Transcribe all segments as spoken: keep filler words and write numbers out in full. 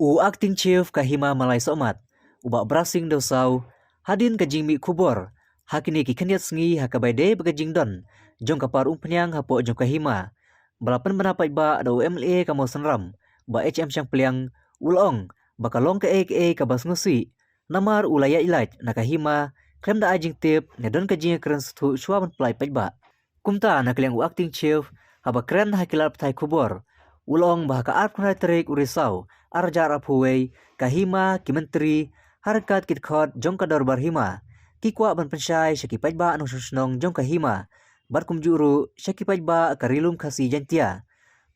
U Acting Chief ka Hima Malai Sohmat, u Bah Brasing Dewsaw, hadien ka jingmih khubor ha kine ki khyndiat sngi ha kaba ïadei bad ka jingdon jong ka par umphniang hapoh jong ka hima, ba la pynbna paidbah da u M L A ka Mawsynram, Bah H M Shangpliang, u la ong ba ka long kaei kaei kaba sngewsih namar u la ïaid lait na ka hima khlem da ai jingtip ne don ka jingkren sngewthuh shuwa ban pynlait paidbah. Kumta na ka liang u Acting Chief, haba kren ha ki lad pathai khubor, u la ong ba ha ka arphew khyndai tarik u Risaw arhajar arphew wei, ka hima, ki myntri, ha ryngkat ki dkhot jong ka dorbar hima, ki kwah ban pynshai sha ki paidbah nongshong shnong jong ka hima bad kumjuh ruh sha ki paidbah ka Ri-lum Khasi Jaiñtia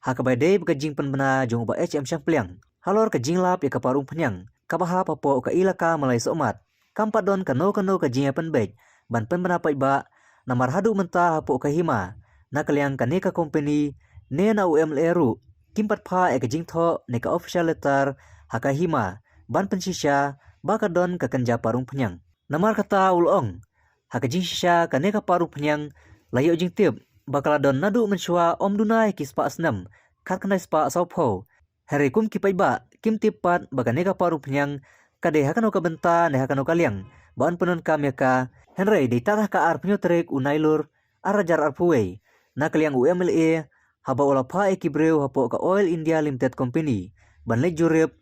ha kaba ïadei bad ka jingpynbna jong u Bah H M Shangpliang halor ka jinglap ïa ka par umphniang kaba hap hapoh ka ilaka Malai Sohmat. Kam pat don kano kano ka jingïapynbeit ban pynbna paidbah, namar haduh mynta hapoh ka hima, na ka liang kane ka kompani ne na u M L A ruh, kim pat phah ïa ka jingthoh ne ka official letter ha ka hima ban pynshisha ba ka don ka kynja par umphniang. Namar kata u la ong, ha ka jingshisha kane ka par umphniang la ïoh jingtip ba ka la don naduh mynshuwa ym duna ïa ki spah snem khatkhyndai spah sawphew. Hynrei kum ki paidbah kim tip pat ba kane ka par umphniang ka dei ha kano ka bynta ne ha kano ka liang ba yn pyndonkam ïa ka, hynrei dei tad ha ka arphew tarik u Nailur arhajar arphew wei, na ka liang u M L A, haba u la phah ïa ki briew hapoh ka Oil India Limited Company ban leit jurip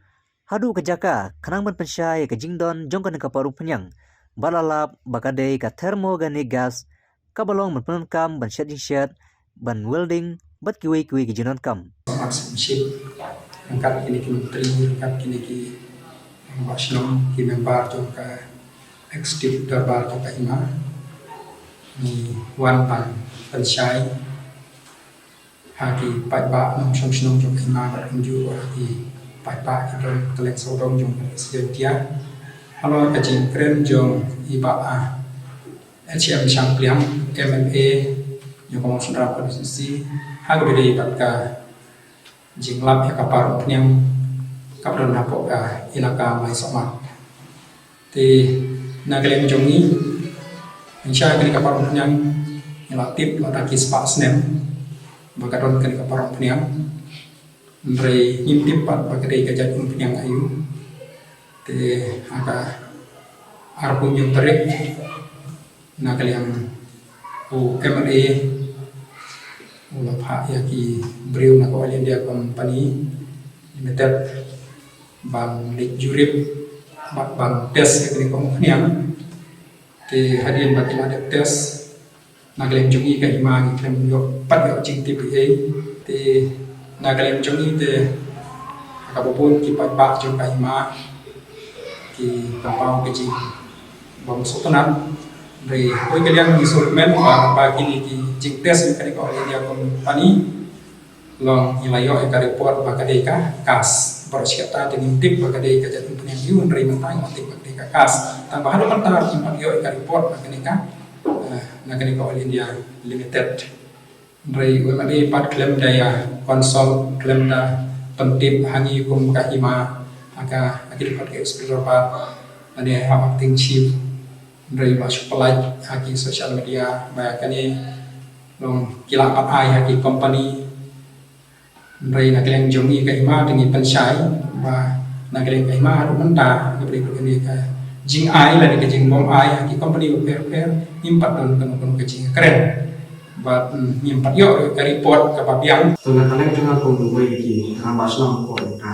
haduh ka jaka khnang ban pynshai ïa ka jingdon jong kane ka par umphniang, bad la lap ba ka dei ka thermogenic gas kaba long ban pyndonkam ban shet jingshet, ban welding bad kiwei kiwei ki jingdonkam. Archbishop, ryngkat kine ki myntri, ryngkat kine ki rangbah shnong, ki member jong ka executive dorbar jong ka hima, ngi wan ban pynshai ha ki paidbah nongshong shnong jong ka hima bad kumjuh ha ki paidbah ki don kylleng sawdong jong ka Khasi Jaiñtia halor ka jingkren jong i Bah, ah, H M Shangpliang, M L A jong ka Mawsynram Constituency, ha kaba ïadei bad ka jinglap ïa ka par umphniang kaba don hapoh ka ilaka Malai Sohmat. Te na ka liang jong ngi, pynshai kane ka par umphniang, ngi la tip lada ki spah snem ba ka don kane ka par umphniang. Hynrei ngim tip pat ba ka dei ka jait umphniang aïu. Te ha ka arphew hynñiew tarik, na ka liang u M L A u la phah ïa ki briew na ka Oil India Company Limited ban leit jurip bad ban test ïa kane ka umphniang. Te hadien ba ki la dep test, na ka liang jong ngi ka hima ngi khlem ïoh pat ïoh jingtip ei ei. Te na ka liang jong ngi te ha kaba bun ki paidbah jong ka hima ki pynpaw ka jing bym sngewtynnat. Hynrei ha kawei ka liang ngi sngewkmen ba, ba kine ki jingtest ïa kane ka Oil India Company, long ngi la ïoh ïa ka report ba ka dei ka gas. Baroh shi katta te ngim tip ba ka dei ka jait umphniang aïu, hynrei mynta ngi la tip ba ka dei ka gas. Tang ba haduh mynta ngim pat ïoh ïa ka report na kane ka, eh, na kane ka Oil India Limited. Hynrei u M L A pat khlem da ïa consult, khlem da pyntip ha ngi kum ka hima, ha ka, ha ki dkhot ka executive dorbar, lane ha u Acting Chief. Hynrei ba shu pynlait ha ki social media ba kane long ki la pat ai ha ki company. Hynrei na ka liang jong ngi ka hima te ngi pynshai ba na ka liang ka hima haduh mynta, ka pyrthei ka jingai lane ka jingbym ai ha ki company bapher bapher, ngim pat don kano kano ka jingkren. Bad, mm, ngim pat ïoh ka report kaba biang. To na ka liang jong nga kum uwei na ki rangbah shnong hapoh ka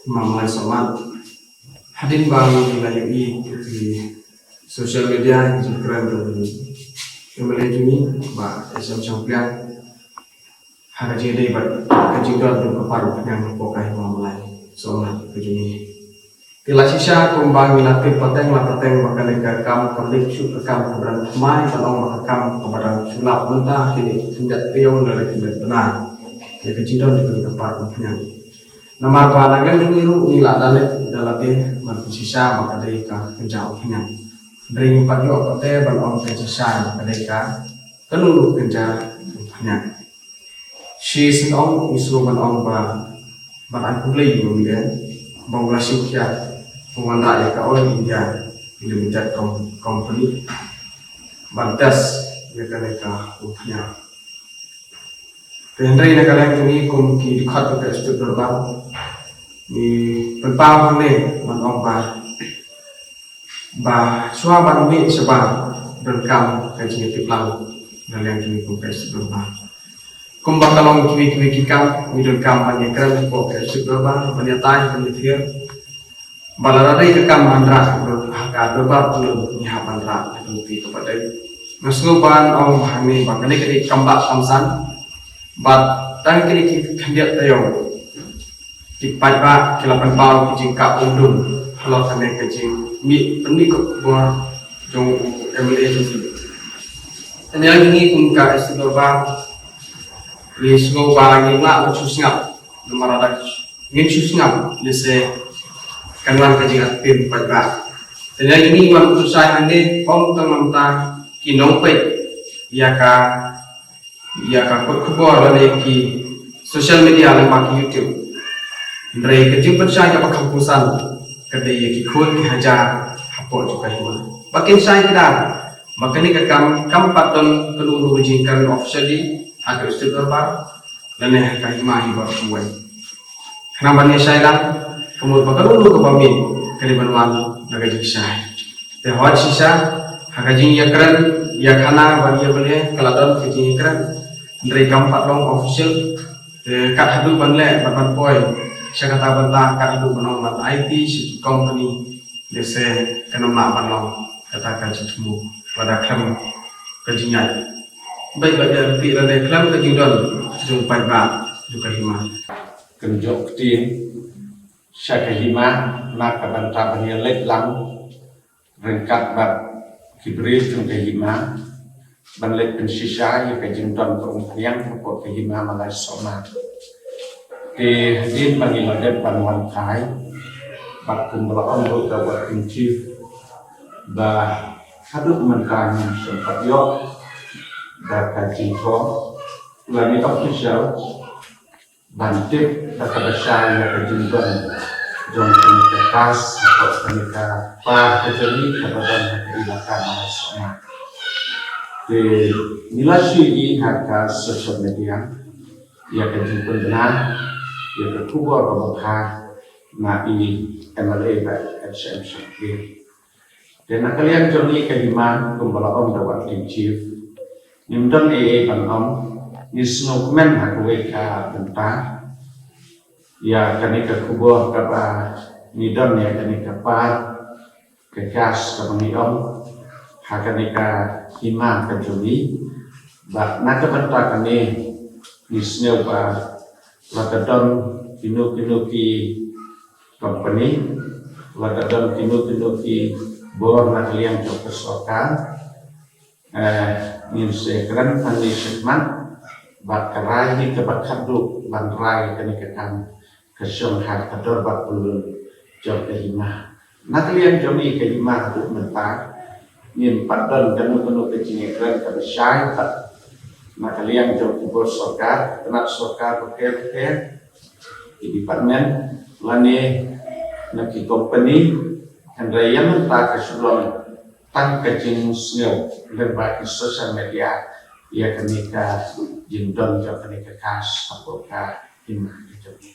Hima Malai Sohmat, hadien ba ngi la ïohi ha ki social media ki jingkren jong u M L A jong ngi Bah H M Shangpliang ha ka jingïadei bad ka jingdon jong ka par umphniang hapoh ka Hima Malai Sohmat ka jong ngi. Te la shisha kumba ngi la tip pateng la pateng ba kane ka kam kam dei shu ka kam kaba dang thymmai, ban ong ba ka kam kaba dang shu lap mynta, kine ki khyndiat taïew ne ki khyndiat bnai, ïa ka jingdon jong kane ka par umphniang. Namar ba na ka liang jong ngi ruh ngi la da leit da lade ban pynshisha ba ka dei ka kynja umphniang. Hynrei ngim pat ïoh pat te ban ong ka jingshisha ba ka dei ka kano ruh kynja umphniang. Shi sien ong ngi sngewbha ban ong ba ban ai khublei ïa u M L A ba u la shim khia, u wanrah ïa ka Oil India Limited Com-, Company ban test ïa kane ka umphniang. Te hynrei na ka liang jong ngi kum ki dkhot jong ka Executive Dorbar, Ngi pynpaw hangne ban ong ba, ba shuwa ban mih shabar, donkam ka jingïatiplang na liang jong ngi kum ka Executive Dorbar. Kumba ka long kiwei kiwei ki kam, ngi donkam ban ïakren hapoh ka Executive Dorbar, ban ïatai, ban ïathiar. Ba lada dei ka kam hynrei ha ka dorbar pynlong, ngi hap ban rah na ka lynti kaba dei. Nga sngew ban ong ba hangne ba kane ka dei kam bah kam san. Bad tang kine ki khyndiat taïew, ki paidbah ki la pynpaw ki jingkah umdum halor kane ka jingmih pynmih ka khubor jong u MLA jong ngi. Te na liang jong ngi kum ka Executive Dorbar, ngi sngew ba ngim lah ban shu sngap, namar lada ngin shu sngap lehse kan wan ka jingat tim paidbah. Te na liang jong ngi wan pynshai hangne ym tang namar ki nongpeit ïa ka, ïa ka kot khubor lane ki social media lyngba ki YouTube. Hynrei ka jingpynshai kaba kham kongsan ka dei ïa ki khun ki hajar hapoh jong ka hima ba kin shai kdar ba kane ka kam kam pat don kano kano ka jingkren officially ha ka Executive Dorbar lane ha ka hima hi baroh kawei. Khnang ban ïa shai lang, ka mut ba kano kano kaba mih ka dei ban wan na ka jingshai. Te hooid shisha ha ka jingïakren ïakhana ban ïa ban ïa ka la don ka jingïakren, hynrei kam pat long official. Te kat haduh ban leh bad ban poi sha kata bynta, kat haduh ban ong ban aiti sha ki company, lehse kan ym lah ban long kata ka jingthmu lada khlem ka jingïaid bad bad ïa lynti lane khlem ka jingdon jong paidbah jong ka hima. Kan jop ktien sha ka hima na ka bynta ban ïa leit lang ryngkat bad ki briew jong ka hima ban leit pynshisha ïa ka jingdon ka umphniang hapoh ka hima Malai Sohma. Te hadien ba ngi la dep ban wan kai bad kumba la ong ruh ka Acting Chief ba haduh mynta ngim sngewthuh ïoh da ka jingthoh lane official ban tip da kaba shai ïa ka jingdon jong kane ka case hapoh kane ka par ka jong ngi kaba don ha ka ilaka Malai Sohma. Te ngi la shu ïohi ha ka social media ïa ka jingpynbna ïa ka khubor kaba bha na i MLA bad HM Shakri. Te na ka liang jong ngi ka hima kumba la ong da u Acting Chief, ngim don ei ei ban ong, ngi sngewkmen ha kawei ka bynta ïa kane ka khubor kaba ngi don ïa kane ka par ka case kaba ngi ong ha kane ka hima ka jong ngi. Bad na ka bynta kane ngi sngew ba lada don kino kino ki company, lada don kino kino ki bor na ka liang jong ka sorkar, eh, ngin sa kren hangne shakhmat bad ka rai hi kaba khatduh ban rai kane ka kam ka shong ha ka dorbar pynlong jong ka hima. Na ka liang jong ngi ka hima haduh mynta ngim pat don kano kano ka jingïakren kaba shai pat na ka liang jong ki bor sorkar, tnat sorkar bapher bapher, ki department lane na ki company. Hynrei ïa mynta ka shu long tang ka jingsngew lyngba ki social media ïa kane ka jingdon jong kane ka case hapoh ka hima ka jong ngi.